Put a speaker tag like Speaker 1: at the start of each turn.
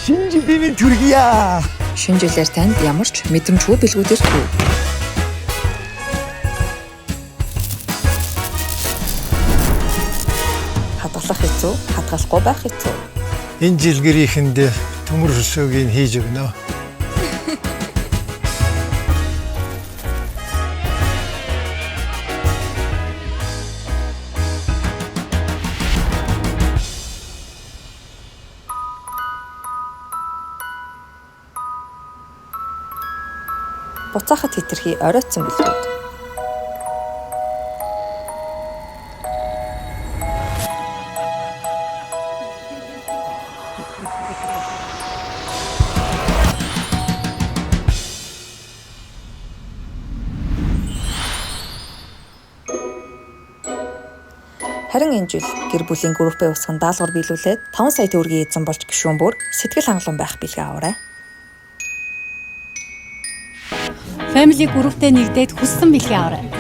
Speaker 1: Шинэ жилийн минь төргийа.
Speaker 2: Шинэ жилээр танд ямар ч мэдрэмжгүй бэлгүүд ирдэг. Хадгалах хэцүү, хадгалахгүй байх хэцүү.
Speaker 3: Энэ жил гэрийнхэнд төмөр хөсөөгийг хийж өгнө.
Speaker 2: Буцаахад хэтэрхий оройтсан бэлгүүд. Харин энэ жил гэр бүлийн группээ үүсгэн даалгавар биелүүлээд 5 сая төгрөгийн эзэн болж гишүүн бүр сэтгэл хангалуун байх бэлгээ аваарай.
Speaker 4: Family Group-тэй нэгдээд хүссэн бэлгээ аваарай.